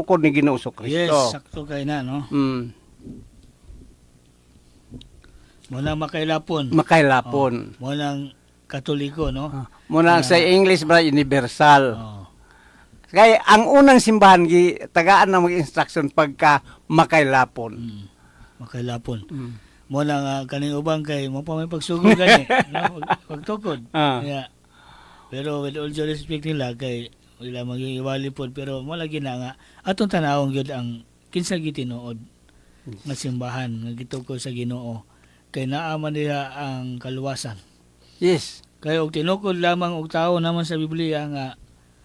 Tukod ni Ginoong Yes, Kristo. Sakto kay na, no? Mo nang makailapon. Makailapon. Mo nang Katoliko, no? Ah, muna sa English ba, universal. Oh. Kaya ang unang simbahan gi tagaan ng mga instruction pagka makailapon. Makailapon. Mo na nga kaning uban kay mo pa may pagsugod gani, no? Pagtukod. Yeah. Pero with all due respect nila kay wala maging iwali pod, pero mo lagi na nga atong tanawon gyud ang kinsa gitinuod nga simbahan nga gitukod sa Ginoo kay naa man nila ang kaluwasan. Kay og tinukod lamang og tao naman sa Biblia nga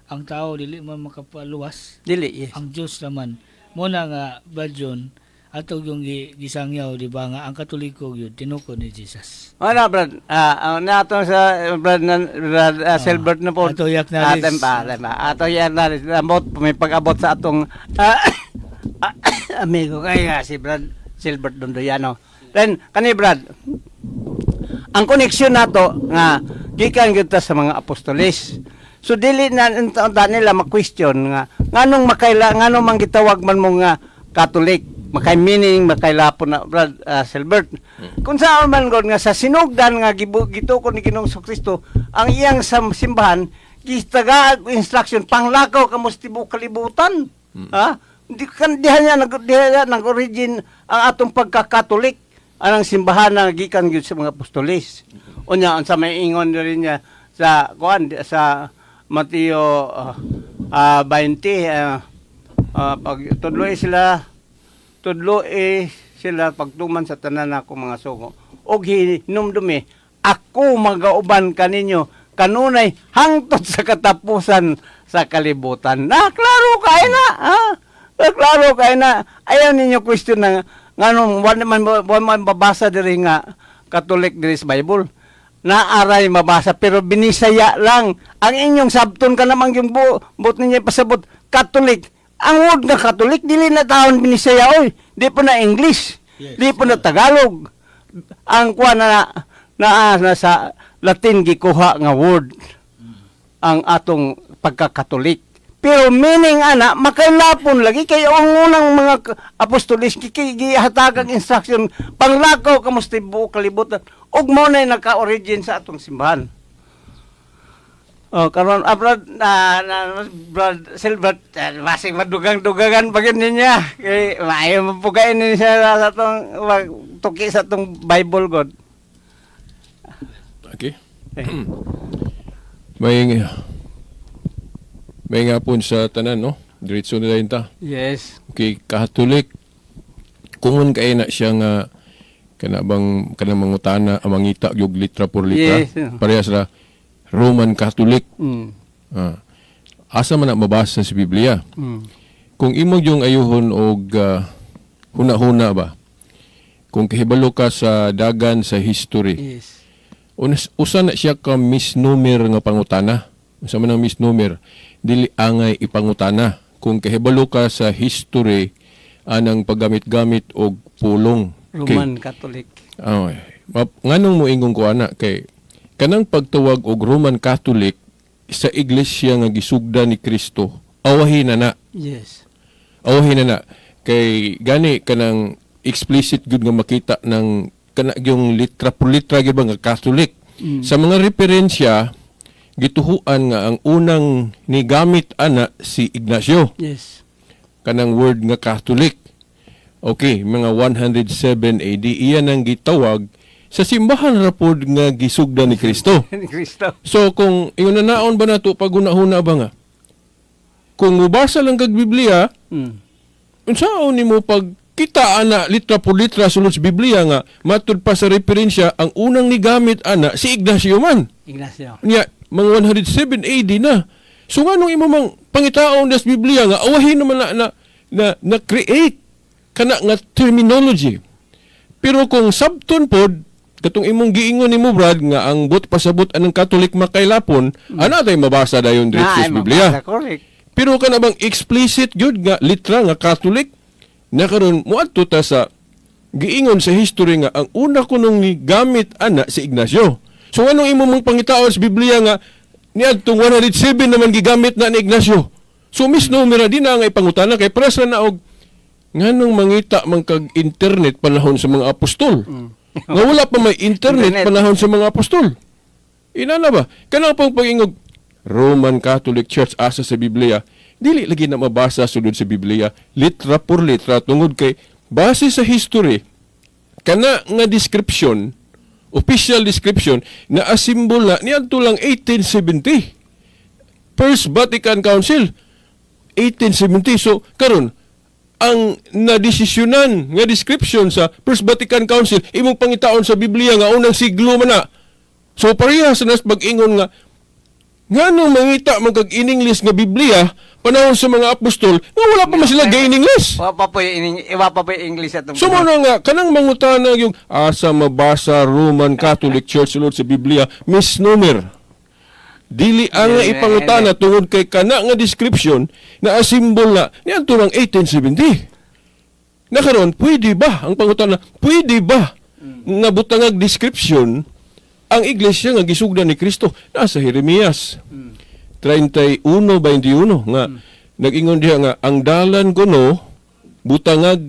ang tao dili man makapaluwas, Dili, yes. ang Diyos naman. Mo na nga, Brad John, ato yung gisangyaw, di ba, nga ang Katoliko gyud tinukod ni Jesus. Wala, Brad. Nato sa Brad na Brad Silbert na po. Ato i-acknowledge. Ato pa, ato pa. Ato i-acknowledge. Ambot may pag-abot sa atong amigo kay nga si Brad Silbert Dondoyano. Then kani, Brad, ang koneksyon nato nga gikan gyud ta sa mga apostoles. So dili na unta nila ma-question nga nganong makaila, nganong man gitawag man mo nga Catholic, makay meaning makailapon na, Brad Silbert. Kung saan man god nga sa sinugdan nga gitukod ni Ginoong Kristo ang iyang simbahan, gitagaan og instruction panglakaw kamo sa tibuok kalibutan. Ha? Di kan diha niya nag origin ang atong pagka-Catholic anang simbahan na gikan gyud sa mga apostoles. Unya unsa may ingon diri niya sa kuan sa Mateo 20, pag tudloi sila pagtuman sa tanan ako mga sugo og hinumdumi ako magauban kaninyo kanunay hangtod sa katapusan sa kalibutan. Na klaro kay na, ha? Na klaro kay na. Ayaw ninyo question na nganong wa man babasa diri nga Catholic diri sa Bible. Naaray mabasa pero binisaya lang. Ang inyong sabton ka namang yung buot ninyo pasabot Catholic. Ang word nga Catholic dili na taon binisaya oy. Di po na English. Di po na Tagalog. Ang kuha na na, na sa Latin gikuha nga word ang atong pagkakatolik. Pero meaning ana makailapon lagi kay ang unang mga apostolis gihatagang instruction panglakaw kamo sa tibuok kalibutan ug mao na naka-origin sa atong simbahan. Oh, karon Brad na Brad Silbert, basig madugang-dugangan pa gyud niya. Kay maayo mapugain ni siya sa atong tuki sa atong Bible god. Okay. Eh. May nga po sa tanan, no? Diretso na dayon ta. Yes. Okay, Catholic. Kungon kay na siya nga kana bang kanang mangutana ang mangita yung litra por litra. Parehas ra Roman Catholic. Ah. Asa man na mabasa sa Biblia? Kung imo yung ayuhon og huna-huna ba? Kung kahibalo ka sa dagan sa history. Usa na siya ka misnomer nga pangutana. Unsa man ang misnomer? Dili angay ipangutana. Kung kahibalo ka sa history anang paggamit-gamit og pulong. Okay. Roman Catholic. Ay, nganong moingon ko ana kay kanang pagtawag og Roman Catholic sa iglesia nga gisugda ni Kristo, awahin na na. Awahin na na. Kay gani kanang explicit gud nga makita ng kana yung litra por litra gyud ba nga Catholic. Sa mga referensya gituhuan nga ang unang nigamit ana si Ignacio kanang word nga Catholic. Okay, mga 107 AD iyan ang gitawag sa simbahan ra pod nga gisugda ni Kristo. Ni Kristo. So kung ingon na naon ba nato paghuna-huna ba nga kung mubasa lang kag Biblia, unsaon nimo pag kita ana litra por litra sulod sa Biblia nga matud pa sa referensya ang unang nigamit ana si Ignacio man? Ignacio. Nya mga 107 AD na. So nganong imo mang pangitaon sa Biblia nga awahin naman na na na, na create kana nga terminology? Pero kung sabton pod katong imong giingon nimo, Brad, nga ang but pasabot anang Catholic makailapon, ana tay mabasa dayon diretso Ay, sa Biblia. Mabasa, correct. Pero kana bang explicit gyud nga litra nga Catholic na karon moadto ta sa giingon sa history nga ang una kunong gamit ana si Ignacio. So anong imo mong pangitaon sa Biblia nga niadtong 107 naman gigamit na ni Ignacio? So misnomer di na nga ipangutana kay press na og nganong mangita man kag internet panahon sa mga apostol. Nga wala pa may internet, Internet. panahon sa mga apostol. Inana ba? Kanang pong pag-ingog Roman Catholic Church asa sa Biblia, dili lagi na mabasa sulod sa Biblia litra por litra tungod kay base sa history kana nga description, official description na asimbol na niadto lang 1870. First Vatican Council 1870. So karon ang nadesisyonan nga description sa First Vatican Council imong pangitaon sa Biblia nga unang siglo man na. So parehas na sa pag-ingon nga nganong mangita man kag in English nga Biblia panahon sa mga apostol nga wala pa man sila ga in English. Wa pa po yung English atong. So mo na nga kanang mangutana yung asa mabasa Roman Catholic Church sulod sa Biblia, misnomer. Dili ang nga ipangutana tungod kay kana nga description na asimbol na niadto lang 1870. Na karon pwede ba ang pangutana, pwede ba nga butangag description ang iglesia nga gisugdan ni Kristo? Nasa Jeremias 31:21 nga nag-ingon diha nga ang dalan kuno butangag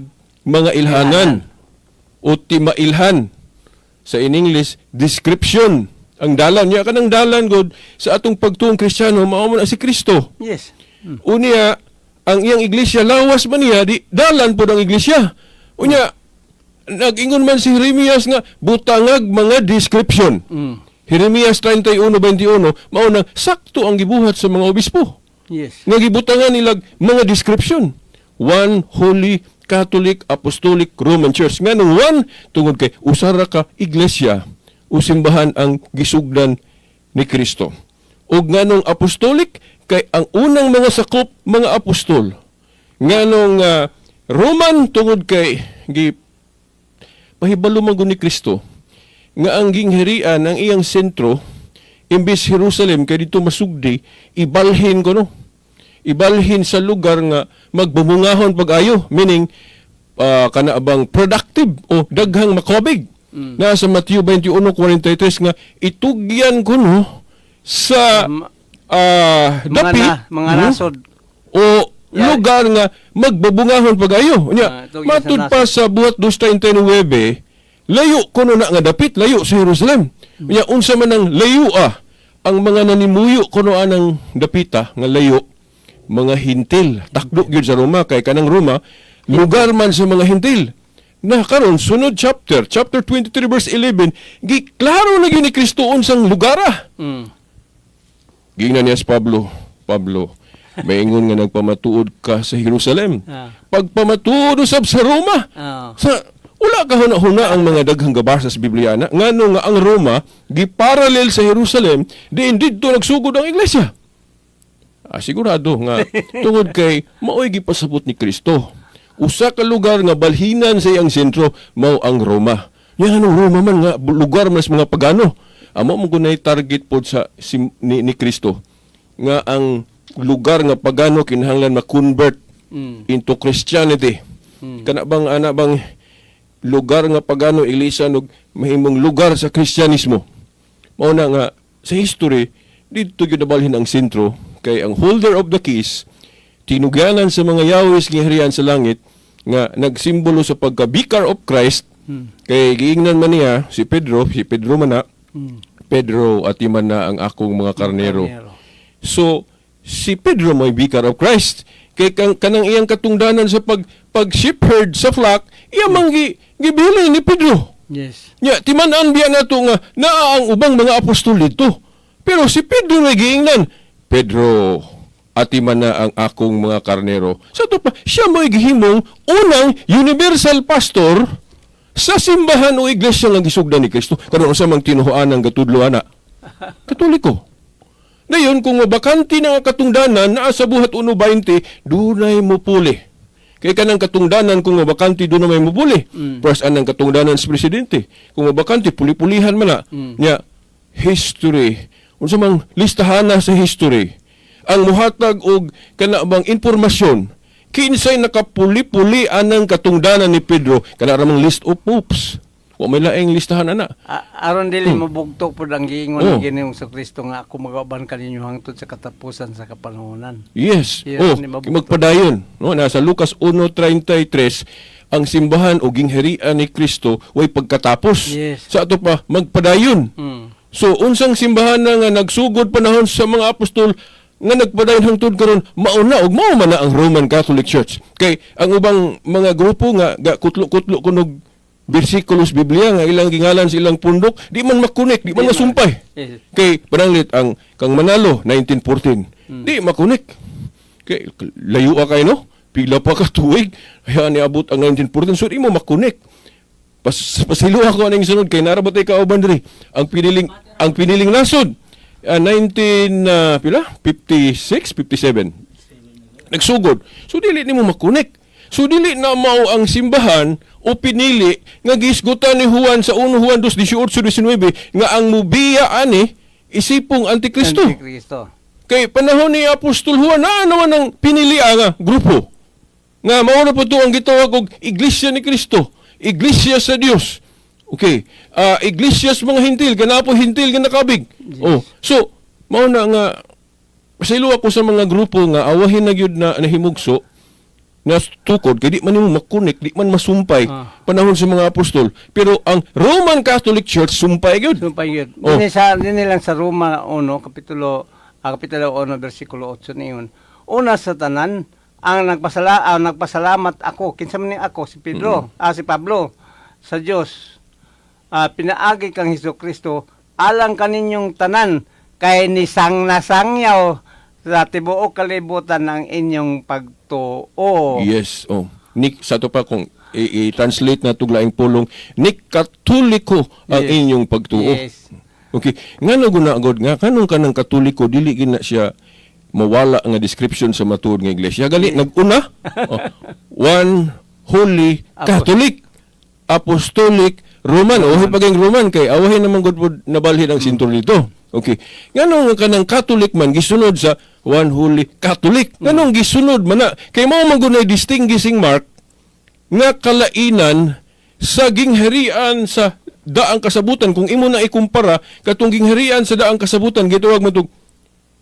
mga ilhanan o timailhan, sa in English description. Ang dalan niya, kanang dalan god sa atong pagtuong Kristiyano, mao man na si Kristo. Unya ang iyang iglesia lawas man niya, di dalan pod ang iglesia. Unya nag-ingon man si Jeremias nga butangag mga description. Jeremias 31:21 mao nang sakto ang gibuhat sa mga obispo. Nga gibutangan nilag mga description. One Holy Catholic Apostolic Roman Church. Nganong one? Tungod kay usara ka iglesia o simbahan ang gisugdan ni Kristo. Ug nganong apostolic? Kay ang unang mga sakop mga apostol. Nganong Roman? Tungod kay gi pahibalo man gud ni Kristo nga ang gingharian ang iyang sentro imbis Jerusalem kay dito masugdi, ibalhin ko no, ibalhin sa lugar nga magbumungahon pag-ayo, meaning kana bang productive o daghang makobig. Nasa Matthew 21:43 nga itugyan ko no sa Mga dapit mga nasod. O lugar nga magbubungahon pag-ayo. Unya, Itugyan sa matud pa nasod. sa Buhat 2:39, layo kuno na nga dapit, layo sa Jerusalem. Unya, unsa man ang layo ang mga nanimuyo kuno anang dapita nga layo, mga hintil. Takdo gyud sa Roma kay kanang Roma lugar man sa mga hintil. Na karon sunod chapter, chapter 23 verse 11, giklaro na gyud ni Kristo unsang lugar ah. Giingnan niya si Pablo, "Pablo, maingon nga nagpamatuod ka sa Jerusalem. Pagpamatuod usab sa Roma." Sa wala ka huna-huna ang mga daghang gabasa sa Biblia na ngano nga ang Roma giparallel sa Jerusalem, diin didto nagsugod ang iglesia. Sigurado nga tungod kay maoy gipasabot ni Kristo. Usa ka lugar nga balhinan sa iyang sentro mao ang Roma. Nya anong Roma man nga lugar man sa mga pagano. Amo mo kunay target pod sa ni Kristo nga ang lugar nga pagano kinahanglan ma-convert into Christianity. Kana bang ana bang lugar nga pagano ilisan og mahimong lugar sa Kristyanismo. Mao na nga sa history didto gyud nabalhin ang sentro kay ang holder of the keys, tinugyanan sa mga yawis nga harian sa langit nga nagsimbolo sa pagka-vicar of Christ, kay giingnan man niya si Pedro, si Pedro man na, "Pedro, atiman na ang akong mga karnero." Karnero. So si Pedro may vicar of Christ kay kanang iyang katungdanan sa pag shepherd sa flock, iya mang gibili ni Pedro. Nya timan-an biya nato nga naa ang ubang mga apostol dito. Pero si Pedro na giingnan, "Pedro, atiman na ang akong mga karnero." Sa to pa, siya mo'y gihimong unang universal pastor sa simbahan o iglesia nga gisugdan ni Kristo. Karon unsa mang tinuhuan ang gatudlo ana? Katoliko. Dayon kung mabakante na ang katungdanan naa sa Buhat 1:20, dunay mupuli. Kay kanang katungdanan kung mabakante doon may mupuli. First anang katungdanan sa presidente. Kung mabakante puli-pulihan man na. Nya history. Unsa mang listahana sa history ang muhatag og kana bang impormasyon kinsay nakapuli-puli anang katungdanan ni Pedro? Kana ra mang list of popes. Wa may laing listahan ana. Aron dili mabugtok pud ang giingon ng Ginoong Kristo nga ako magauban kaninyo hangtod sa katapusan sa kapanahonan. Yes. Yes, oh, magpadayon. No, nasa Lucas 1:33 ang simbahan o gingharian ni Kristo way pagkatapos. Sa ato pa magpadayon. So unsang simbahan na nga nagsugod panahon sa mga apostol nga nagpadayon hangtod karon, mauna og mao man na ang Roman Catholic Church. Kay ang ubang mga grupo nga ga kutlo-kutlo kunog bersikulos Biblia nga ilang gingalan sa ilang pundok, di man makunik, di man masumpay. Kay pananglit ang kang Manalo 1914, di makunik. Kay layo ka kay no, pila pa ka tuig kaya niabot ang 1914, so di mo makunik. Pasilo ako aning sunod kay nara ba tay kauban diri. Ang piniling nasod 19 pila 56 57 nagsugod. So dili nimo makunik. So dili na mao ang simbahan o pinili nga gisgutan ni Juan sa 1 Juan 2:18-19 nga ang mubiya ani isipong Antikristo. Antikristo. Kay panahon ni Apostol Juan naa naman ang pinili nga grupo. Nga mao na po to ang gitawag og Iglesia ni Kristo, Iglesia sa Dios. Okay. Iglesia sa mga Hentil, kana po Hentil nga nakabig. Oh, so mao na nga pasaylo ako sa mga grupo nga awahin na gyud na nahimugso na tukod kay di man nimo makunik, di man masumpay panahon sa mga apostol. Pero ang Roman Catholic Church sumpay gyud. Sumpay gyud. Oh. Dinhi lang sa Roma 1 kapitulo 1 bersikulo 8 niyon. Una sa tanan ang nagpasalamat ako, kinsa man ni ako? Si Pedro, si Pablo, sa Dios. Pinaagi kang Hesus Kristo alang kaninyong tanan kay nisang nasangyaw sa tibuok kalibutan ang inyong pagtuo. Yes, oh. Nik sa to pa kung i-translate na tug laing pulong, ni Katoliko ang inyong pagtuo. Okay, ngano guna god nga kanong kanang Katoliko dili gina siya mawala nga description sa matuod nga iglesia. Gali nag-una, oh, one holy Catholic Apostolic Roman. Oh, paging Roman kay awahin naman gud pod nabalhin ang sintol dito. Okay. Nganong nga kanang Catholic man gisunod sa one holy Catholic? Nganong gisunod man na? Kay mao man gud distinguishing mark nga kalainan sa gingharian sa daang kasabutan. Kung imo na ikumpara katong gingharian sa daang kasabutan, gitawag man tog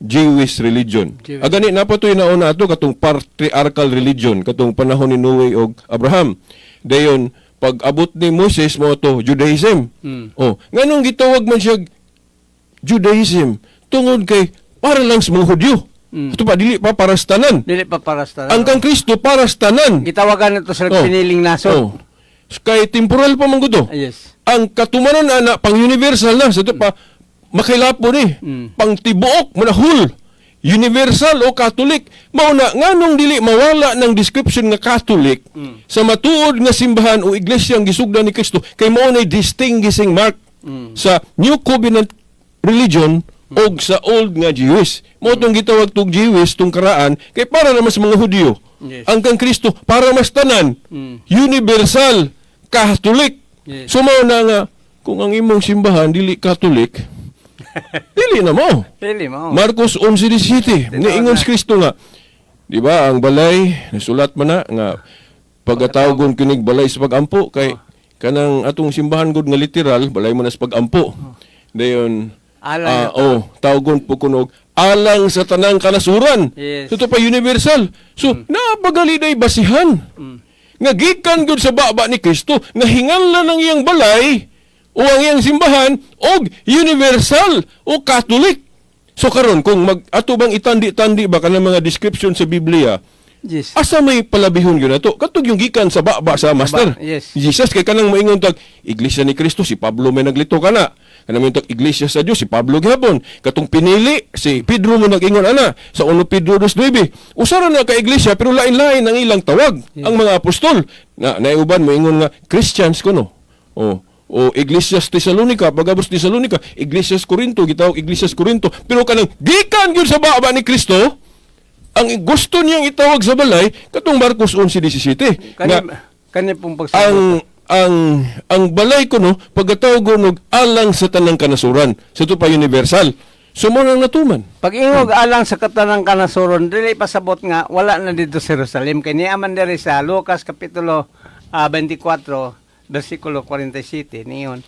Jewish religion. Jewish. Agani napatoy na una ato katong patriarchal religion katong panahon ni Noe og Abraham. Dayon pag abot ni Moses, mo to Judaism. Oh, nganong gitawag man siya Judaism? Tungod kay para lang sa mga Hudyo. Ito pa dili pa para sa tanan. Dili pa para sa tanan. Ang kang Kristo para sa tanan. Gitawagan nito sa piniling nasod. Oh. Kay temporal pa man gud to. Ang katumanon ana pang universal na, sa ito pa makailapo ni. Pang tibuok manahul. Universal o Catholic. Mao na nganong dili mawala ng description nga Catholic sa matuod nga simbahan o iglesia ang gisugdan ni Kristo kay mao nay distinguishing mark sa New Covenant religion og sa old nga Jewish. Mao tong gitawag tog Jewish tung karaan kay para naman sa mga Hudyo. Ang kang Kristo para mas tanan. Universal Catholic. So mao na nga kung ang imong simbahan dili Catholic, dili na mo. Dili mo. Marcos 11:17, Tinaw niingon na. si Kristo nga, di ba ang balay nasulat man na nga pagkatawgon kinig balay sa pagampo, kay kanang atong simbahan gud nga literal balay mo na sa pagampo. Dayon Alang oh, tawgon po kunog alang sa tanang kanasuran. So ito pa universal. So napagali day basihan. Nga gikan gud sa baba ni Kristo nga hinganlan ang iyang balay o ang iyang simbahan og universal o Catholic. So karon kung mag ato bang itandi-tandi ba kanang mga description sa Biblia, asa may palabihon yun ato? Katog yung gikan sa baba sa master. Jesus kay kanang moingon tag Iglesia ni Kristo, si Pablo may naglito kana. Kanang moingon tag Iglesia sa Dios, si Pablo gihapon. Katong pinili si Pedro mo nag-ingon ana sa 1 Pedro 2:9. Usa ra na ka iglesia pero lain-lain ang ilang tawag ang mga apostol. Na naiuban moingon nga Christians kuno. Oh, o Iglesias Tesalonica, pagabot sa Tesalonica, Iglesias Corinto, gitawag Iglesias Corinto. Pero kanang gikan gyud sa baba ni Kristo, ang gusto niyang itawag sa balay katong Marcos 11:17 Kani nga kani pong pagsabot. ang balay ko no pagkatawag og alang sa tanang kanasuran, sa ito pa universal. So mo nang natuman. Pag ingog alang sa katanang kanasuron, dili pasabot nga wala na dito sa Jerusalem kay niya man diri sa Lucas kapitulo 24 versikulo 47 niyon,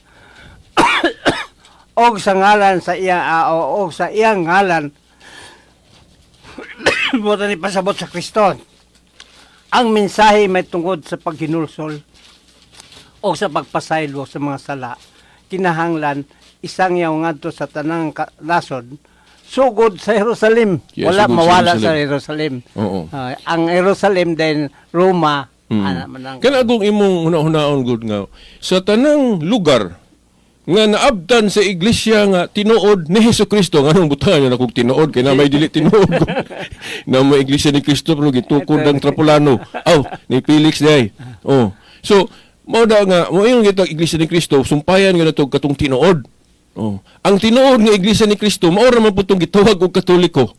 og sa ngalan sa iya o og sa iyang ngalan mo ni pasabot sa Kristo. Ang mensahe may tungod sa paghinulsol o sa pagpasaylo sa mga sala kinahanglan isang yaw ngadto sa tanang nasod sugod sa Jerusalem. Yes, wala sugod sa mawala sa Jerusalem. Oo. Ang Jerusalem then Roma. Ana man ang Kana kung imong huna-hunaon gud nga sa tanang lugar nga naabtan sa iglesia nga tinuod ni Hesus Kristo, nganong butangan niya na kung tinuod kay na may dili tinuod na may iglesia ni Kristo pero gitukod ang Trapolano aw ni Felix day. Oh, so mao da nga mo ingon kita iglesia ni Kristo sumpayan nga nato katong tinuod. Oh, ang tinuod nga iglesia ni Kristo mao ra man pud tong gitawag og Katoliko,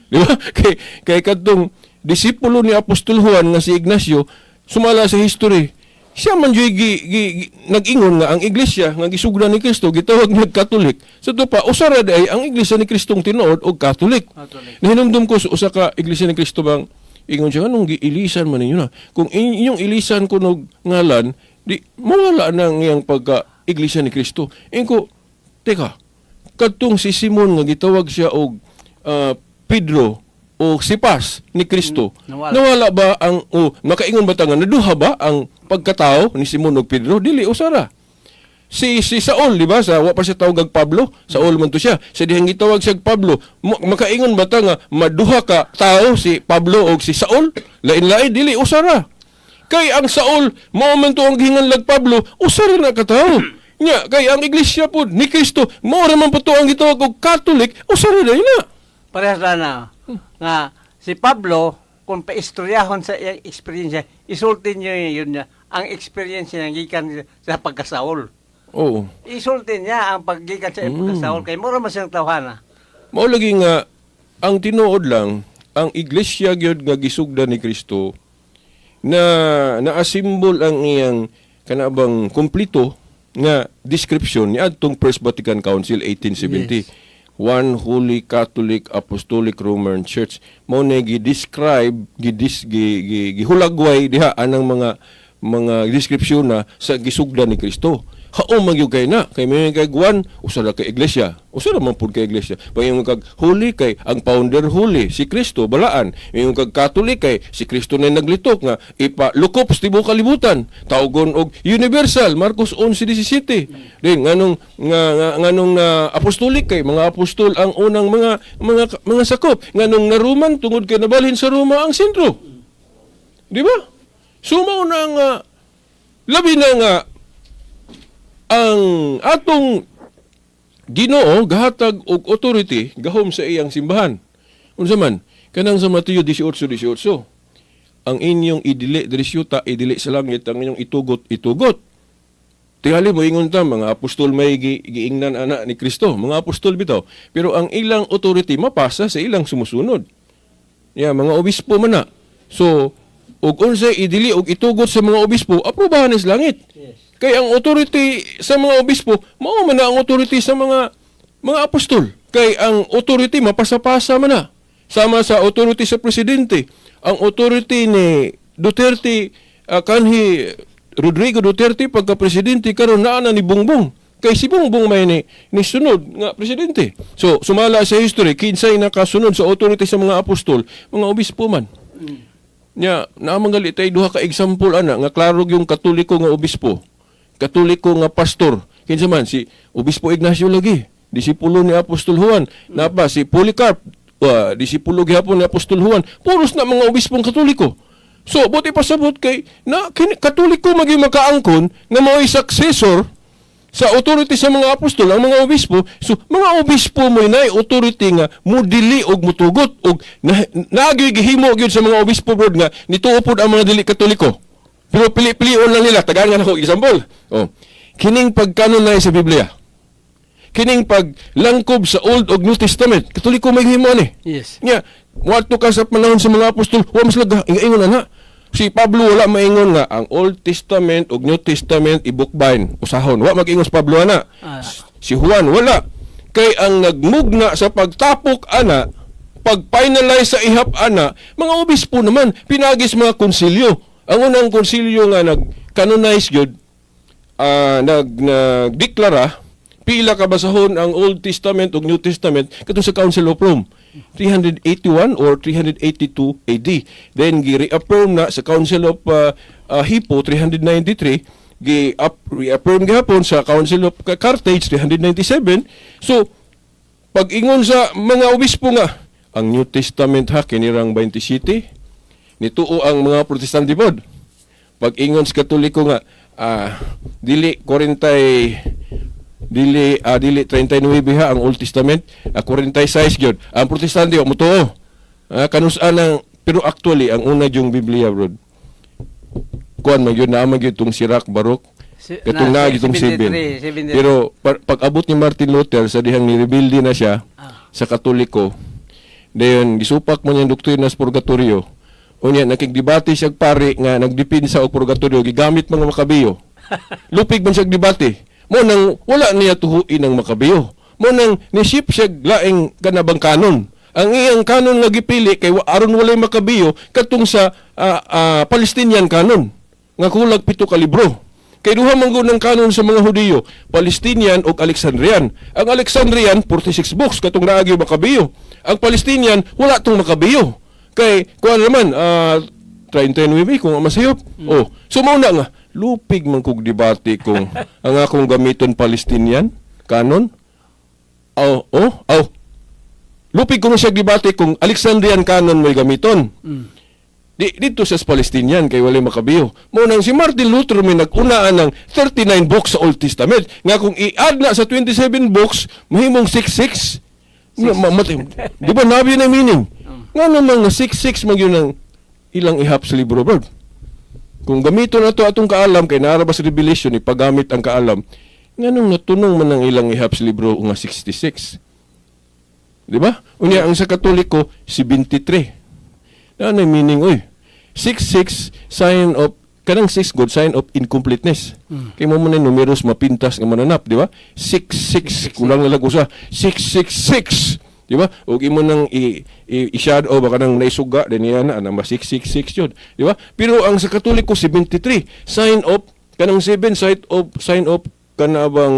di ba? Kay kay kadtong disipulo ni Apostol Juan nga si Ignacio, sumala sa history, siya man juy nag-ingon nga ang iglesia nga gisugdan ni Kristo gitawag nga Katolik. Sa to pa usa ra diay ang iglesia ni Kristong tinuod og Katolik. Katolik. Nahinumdum ko sa usa ka iglesia ni Kristo bang ingon siya, anong giilisan man ninyo na? Kung inyong ilisan ko nog ngalan, di mawala na ang iyang pagka iglesia ni Kristo. Ingko, teka, kadtong si Simon nga gitawag siya og Pedro o Sipas ni Kristo. Nawala. Nawala ba ang o makaingon ba ta nga naduha ba ang pagkatao ni Simon ug Pedro? Dili usara. Si si Saul, di ba? Sa wa pa siya tawag og Pablo, Saul man to siya. Sa dihang gitawag siya og Pablo, makaingon ba ta nga maduha ka tao si Pablo og si Saul? Lain-lain dili usara. Kay ang Saul mao man to ang gihinganlag Pablo, usara na ka tao. Nya kay ang iglesia pod ni Kristo mao ra man po to ang gitawag og Catholic, usara na na. Parehas na na nga si Pablo kung paistoryahon sa iyang experience, isulti niya yun niya ang experience niya gikan sa pagkasaul. Oo. Isulti niya ang paggikan sa pagkasaul kay mura man siyang tawhana. Mao lagi nga ang tinuod lang ang iglesia gyud nga gisugdan ni Kristo na naasimbol ang iyang kanabang kumpleto nga description ni adtong First Vatican Council 1870. Yes. One Holy Catholic Apostolic Roman Church mao na gi-describe gi-dis, gi, gi, gihulagway diha anang mga mga description na sa gisugdan ni Kristo. Haom man gyud kay na kay may kay Juan usa ra ka iglesia, usa ra man pud ka iglesia. Pag kag holy kay ang founder holy si Kristo balaan. Ingon kag Catholic kay si Kristo na naglitok nga ipalukop sa tibuok kalibutan. Tawgon og universal Marcos 11:17. Din nganong nga, nga nganong na apostolic kay mga apostol ang unang mga mga mga sakop. Nganong na Roman tungod kay nabalhin sa Roma ang sentro. Di ba? So mao na nga labi na nga ang atong Ginoo gahatag og authority gahom sa iyang simbahan. Unsa man? Kanang sa Mateo 18:18. Ang inyong idili diri syuta, idili sa langit, ang inyong itugot, itugot. Tingali mo ingon ta mga apostol may giingnan ana ni Kristo, mga apostol bitaw. Pero ang ilang authority mapasa sa ilang sumusunod. Ya, mga obispo man na. So, og unsay idili og itugot sa mga obispo, aprobahan sa langit. Yes. Kay ang authority sa mga obispo, mao man na ang authority sa mga mga apostol. Kay ang authority mapasa-pasa man na. Sama sa authority sa presidente. Ang authority ni Duterte, kanhi Rodrigo Duterte pagka presidente karon naa na ni Bongbong. Kay si Bongbong may ni sunod nga presidente. So sumala sa history kinsay nakasunod sa authority sa mga apostol, mga obispo man. Nya, naa gali tay duha ka example ana nga klaro yung Katoliko nga obispo. Katoliko nga pastor. Kinsa man si Obispo Ignacio lagi, disipulo ni Apostol Juan. Napa si Polycarp, disipulo gihapon ni Apostol Juan. Puros na mga obispong Katoliko. So, buti pasabot kay na Katoliko maging makaangkon nga mao'y successor sa authority sa mga apostol, ang mga obispo. So, mga obispo mo'y naay authority nga mudili og mutugot og naagyoy gihimo gyud sa mga obispo brod nga nituo pod ang mga dili Katoliko. Pero pili-pilion lang nila. Tagaan nga nako example. Oh. Kining pagkanunay sa Biblia. Kining paglangkob sa Old ug New Testament. Katoliko may gihimo ani. Yes. Nya, muadto ka sa panahon sa mga apostol, wa mas laga ingon na. Si Pablo wala maingon nga ang Old Testament ug New Testament i-bookbind, usahon. Wa mag-ingon si Pablo ana. Si Juan wala. Kay ang nagmugna sa pagtapok ana, pag-finalize sa ihap ana, mga obispo naman pinagis mga konsilyo. Ang unang konsilyo nga nag-canonize gyud nagdeklara pila ka basahon ang Old Testament ug New Testament katong sa Council of Rome 381 or 382 AD. Then gi-reaffirm na sa Council of Hippo 393, gi-reaffirm gihapon sa Council of Carthage 397. So pag ingon sa mga obispo nga ang New Testament ha kinirang 27, nituo ang mga Protestante pod. Pag ingon sa Katoliko nga dili 40, dili 39 ha ang Old Testament, 46 gyud. Ang Protestante wa motuo. Kanus-an ang, pero actually ang una yung Biblia, bro. Kuan man gyud, naa man gyud tong Sirach Baruch. Katong naa gyud tong 73, 7. 73. Pero pag abot ni Martin Luther sa dihang ni-rebelde na siya sa Katoliko, dayon gisupak man niyang doktrina sa purgatorio. Unya nakigdebate siya pare nga nagdepensa og purgatorio gigamit mga makabiyo. Lupig man siya debate. Mo nang wala niya tuhuin ang makabiyo. Mo nang ni-ship siya laing kanabang kanon. Ang iyang kanon nga gipili kay aron walay makabiyo katong sa Palestinian canon nga kulag 7 ka libro. Kay duha man gud ng kanon sa mga Hudiyo, Palestinian ug Alexandrian. Ang Alexandrian 46 books katong naagi makabiyo. Ang Palestinian wala tong makabiyo. Kay kuan naman 39 kung masayop. Oh, so mao na nga lupig man kog debate kung ang akong gamiton Palestinian canon. Oh, oh, oh. Lupig ko siya debate kung Alexandrian canon may gamiton. Di dito sa Palestinian kay walay makabiyo. Mo nang si Martin Luther may nag-unaan ng 39 books sa Old Testament nga kung i-add na sa 27 books mahimong 66. Nga, di ba nabi na meaning? Nga naman nga 66 man yun ang ilang ihap sa libro, bro. Kung gamiton na to atong kaalam kay naara ba sa Revelation ipagamit ang kaalam, nganong natunong man ang ilang ihap sa libro nga 66? Di ba? Unya ang sa Katoliko 73. Na ano meaning oy? 66 sign of kanang 6 good sign of incompleteness. Kay mo man numeros mapintas nga mananap, di ba? 66 kulang na lang usa. 666, di ba? Og imo nang i-shadow baka nang naisuga din niya na ma 666 yun, di ba? Pero ang sa Katoliko 73 sign of kanang 7 sign of kanabang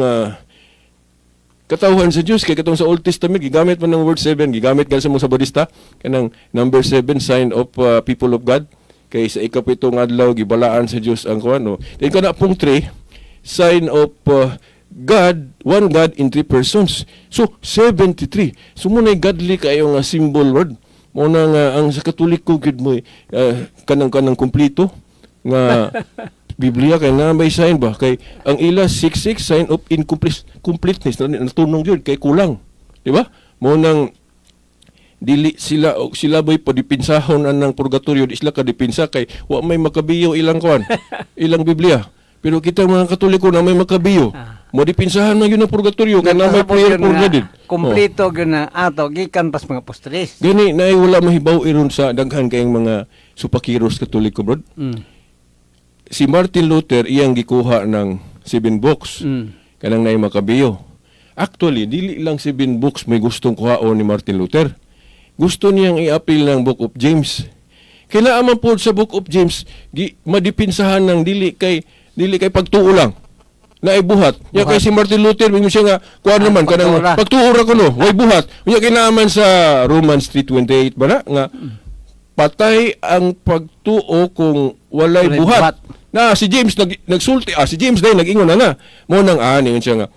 katawhan sa Dios kay katong sa Old Testament gigamit man ng word 7, gigamit gan sa mga Sabadista kanang number 7 sign of people of God kay sa ikapito nga adlaw gibalaan sa Dios ang kuan, no. Then kana pong 3 sign of God, one God in three persons. So 73. So mo na godly kayo nga symbol word. Mo na nga ang sa Katoliko gid mo kanang kumpleto nga Biblia kay na may sign ba kay ang ila 66 sign of incomplete completeness natunong gyud kay kulang, di ba? Mo nang dili sila o sila bay padipinsahon anang purgatorio, di sila kadipinsa kay wa may makabiyo ilang kuan, ilang Biblia. Pero kita mga Katoliko na may makabiyo, mo dipinsahan man yun ang purgatorio kay na may prayer for din. Kompleto gyud na ato gikan pas mga apostoles. Gani na wala mahibaw iron sa daghan kayong mga supakiros Katoliko, bro. Si Martin Luther iyang gikuha ng 7 books kanang naay makabiyo. Actually, dili lang 7 books may gustong kuhaon ni Martin Luther. Gusto niyang i-appeal ng Book of James. Kailangan man po sa Book of James madipinsahan ng dili kay pagtuo lang. Na buhat. Nya kay si Martin Luther mingon siya nga kuan naman kanang pagtuo ra kuno, way buhat. Unya kinaaman sa Romans 3:28 ba na nga patay ang pagtuo kung walay buhat. Na si James nagsulti, si James dahil nag-ingon na na. Mo nang ani siya nga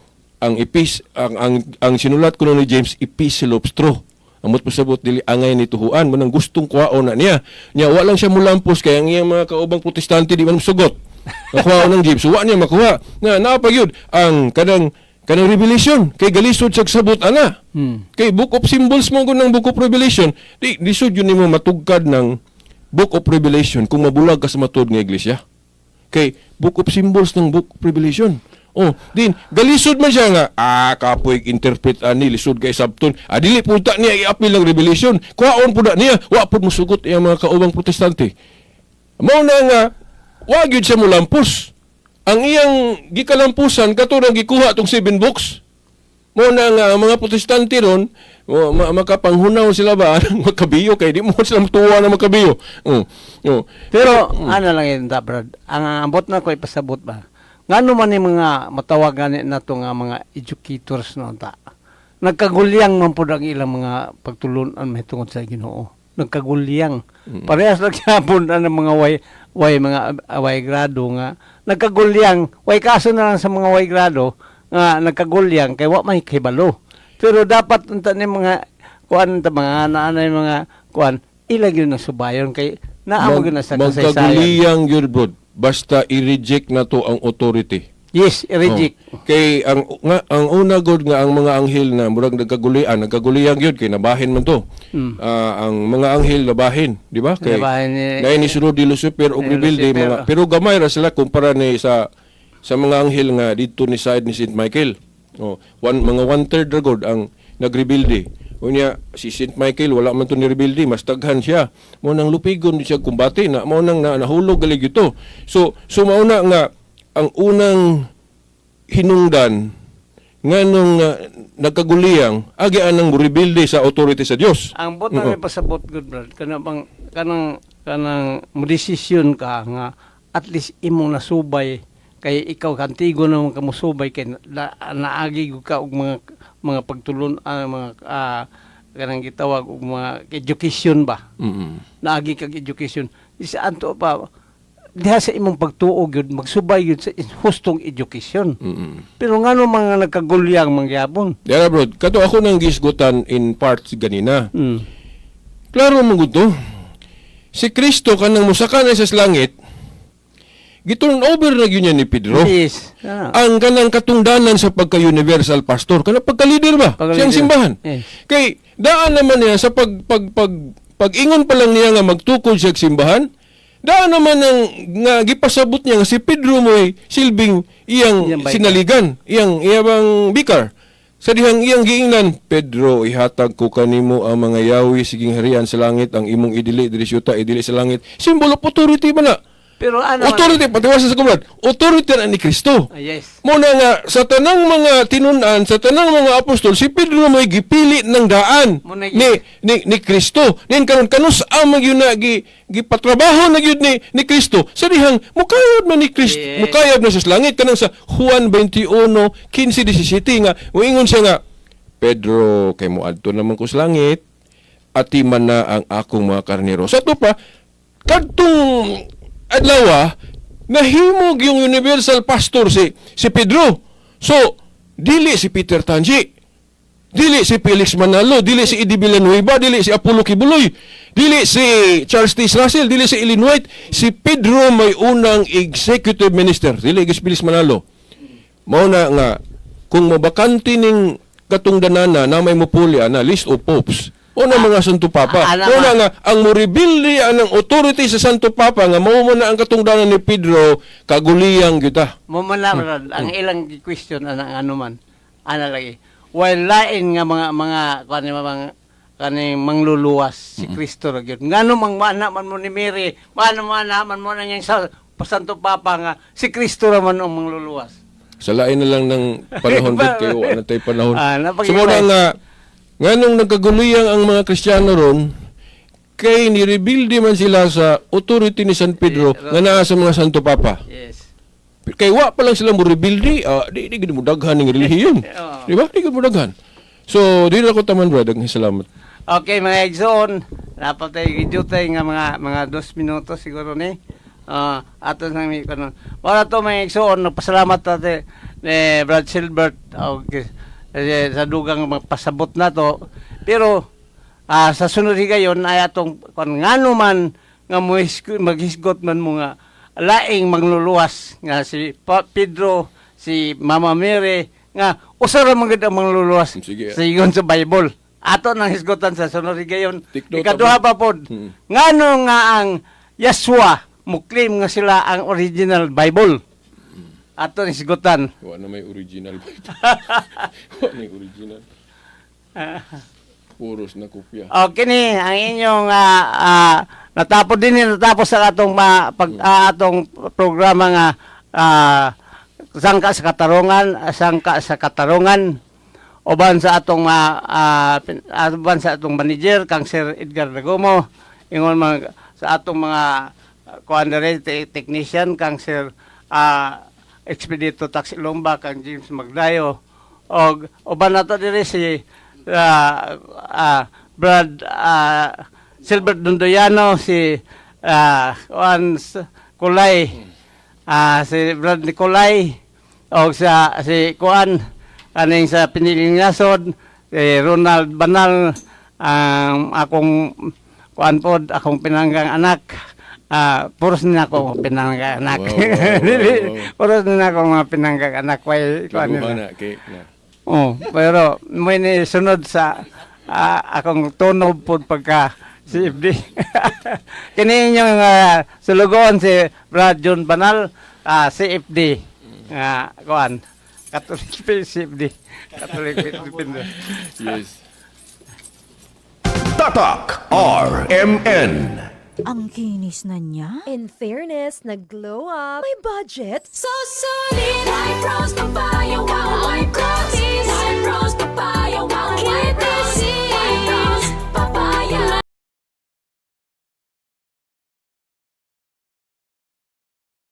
ang epis ang sinulat kuno ni James epistle of straw. Amot pasabot dili angay ni tuhuan mo nang gustong kuhaon na niya. Nya wa lang siya mulampos kay ang iyang mga kaubang Protestante di man sugot. Nakuha ng James, wa niya makuha. Na naa pa gyud ang kanang Revelation kay galisod siya sabot ana. Kay Book of Symbols mo ng Book of Revelation, di lisod yun nimo matugkad ng Book of Revelation kung mabulag ka sa matuod nga iglesia. Kay Book of Symbols ng Book of Revelation. Oh, din galisod man siya nga kapoy interpret ani lisod kay sabton. Dili punta niya i-appeal ng Revelation. Kuhaon pud niya, wa pud mosugot iyang mga kaubang Protestante. Mao na nga wa gyud siya molampos. Ang iyang gikalampusan kato nang gikuha tong 7 books. Mo na nga ang mga Protestante ron makapanghunaw sila ba ang makabiyo kay di mo sila mutuwa na makabiyo. Oh. Pero ano lang yun, ta, Brad. Ang ambot na ko ipasabot ba. Ngano man ni mga matawag gani nato nga mga educators no ta. Nagkagulyang man pud ang ilang mga pagtulunan mahitungod sa Ginoo. Nagkagulyang. Parehas lang gyapon ang mga way mga way grado nga nagkagulyang, way kaso na lang sa mga way grado nga nagkagulyang kay wa may kahibalo. Pero dapat unta ni mga kuan ta mga naanay mga kuan ila gyud na subayon kay naa mo gyud na sa kasaysayan. Magkaguliyang gyud, bro. Basta i-reject na to ang authority. Yes, i-reject. Oh. Kay ang nga, ang una gud nga ang mga anghel na murag nagkagulian, nagkaguliyang gyud kay nabahin man to. Ang mga anghel nabahin, di ba? Kay Nabahin ni- naay ni sunod ni Lucifer og ni rebelde Lucifer. mga pero gamay ra sila kumpara ni sa mga anghel nga didto ni side ni Saint Michael. Oh, mga one third ra gud ang nagrebelde. Unya si Saint Michael wala man to ni rebelde, mas daghan siya. Mao nang lupigon di siya kumbate na mao nang na, nahulog gali gito. So so mao na nga ang unang hinungdan nganong nagkaguliyang agi anang rebelde sa authority sa Dios. Ang bot na may pasabot good brad kanang bang kanang kanang mo desisyon ka nga at least imong nasubay kay ikaw kantigo naman ka mosubay kay naagi gud ka og mga mga pagtulon mga kanang gitawag og mga education ba. Naagi kag education isa anto pa diha sa imong pagtuo gyud magsubay gyud sa hustong education. Pero ngano mga nagkagulyang mangyapon? Dara bro, kato ako nang gisgutan in parts ganina. Klaro mo gud to. Si Kristo kanang mosaka na sa langit, giturn over na gyud niya ni Pedro. Yes. Ang kanang katungdanan sa pagka-universal pastor, kanang pagka-leader ba? Pagka-leader. Siyang simbahan. Yes. Kay daan naman niya sa pag pag pag pag-ingon pa lang niya nga magtukod siya og simbahan, daan naman ang nga gipasabot niya nga si Pedro mo'y silbing iyang Iyang bikar. sinaligan, iyang iyang bikar. Sa dihang iyang giingnan, "Pedro, ihatag ko kanimo ang mga yawi siging harian sa langit, ang imong idili diri sa yuta, idili sa langit." Symbol of authority ba na? Pero ano man- Authority, patiwasa sa kumrad. Authority na ni Kristo. Yes. Muna nga, sa tanang mga tinunan, sa tanang mga apostol, si Pedro may gipili ng daan Muna ni Kristo. Nin karon kanus ang gyud na gipatrabaho na gyud ni Kristo. Sa dihang mukayab na ni Kristo, Yes. mukayab na siya sa langit kanang sa Juan 21:15-17 nga moingon siya nga, "Pedro, kay moadto naman ko sa langit, atiman na ang akong mga karnero." Sa ato pa, kadtong adlaw nahimog yung universal pastor si Pedro. So, dili si Peter Tanji, dili si Felix Manalo, dili si Eddie Villanueva, dili si Apollo Quiboloy, dili si Charles T. Russell, dili si Ellen White, si Pedro may unang executive minister, dili si Felix Manalo. Mao na nga kung mabakante ning katungdanana na may mupuli ana list of popes o na mga Santo Papa. Ala Mao na nga ang morebilde anang authority sa Santo Papa nga mao mo na ang katungdanan ni Pedro, kaguliyang gyud ta. Mo man na brad, ang ilang question anang ano man. Ana lagi. While lain nga mga mga kuan mga kaning mangluluwas si Kristo ra gyud. Ngano mang mana man mo ni Mary, mano mana man mo na niyang sa Santo Papa nga si Kristo ra man ang mangluluwas. Sa lain na lang ng panahon gud kayo, wala na tayo panahon. Napag- So mao na nga nganong nagkaguliyang ang mga Kristiyano ron kay ni-rebuild man sila sa authority ni San Pedro nga naa sa mga Santo Papa. Yes. Kay wa pa lang sila mo rebuild, di gid mo daghan ning relihiyon. Oo. Di ba? Di gid mo daghan. So, di na ko taman, brother. Salamat. Okay mga igsoon, dapat tayo gidutay nga mga mga 2 minutos siguro ni. Ato nang mi kanon. Wala to mga igsoon, nagpasalamat tate ni Brad Silbert og sa dugang magpasabot na to. Pero sa sunod higayon ay atong kon ngano man nga maghisgot man mo nga laing mangluluwas nga si Pedro, si Mama Mary nga usa ra man gud ang mangluluwas Sige. sa ingon sa Bible. Ato nang hisgotan sa sunod higayon. Tikdo Ikaduha ta pa pod. Ngano nga ang Yeshua mo claim nga sila ang original Bible. Ato nang hisgotan. Wa na may original. Wa na may original. Puros na kopya. Okay ni ang inyong natapos din ni natapos sa atong atong programa nga sangka sa katarungan, sangka sa katarungan uban sa atong uban sa atong manager kang Sir Edgar Dagomo, ingon mga sa atong mga kuan dere technician kang Sir Expedito Taxi Lomba, kang James Magdayo. Og uban nato diri si Brad Silbert Dundoyano, si Juan Kulay, si Brad Nicolay, og sa si Kuan kaning sa Piniling Nasod, si Ronald Banal, ang akong kuan pod, akong pinanggang anak. Puros na ako pinanggang anak. Wow. Puros na ako mga pinanggang anak way kuan nila. Na kay na. Oh, pero may ni sunod sa akong tunob pod pagka CFD. Kini inyong sulugoon si Brad John Banal, CFD. Nga kuan Catholic CFD. Catholic Defender. Yes. Tatak RMN. Ang kinis na niya. In fairness, nag-glow up. May budget. So solid. White Rose Papaya. Wow, White Rose. White Rose Papaya.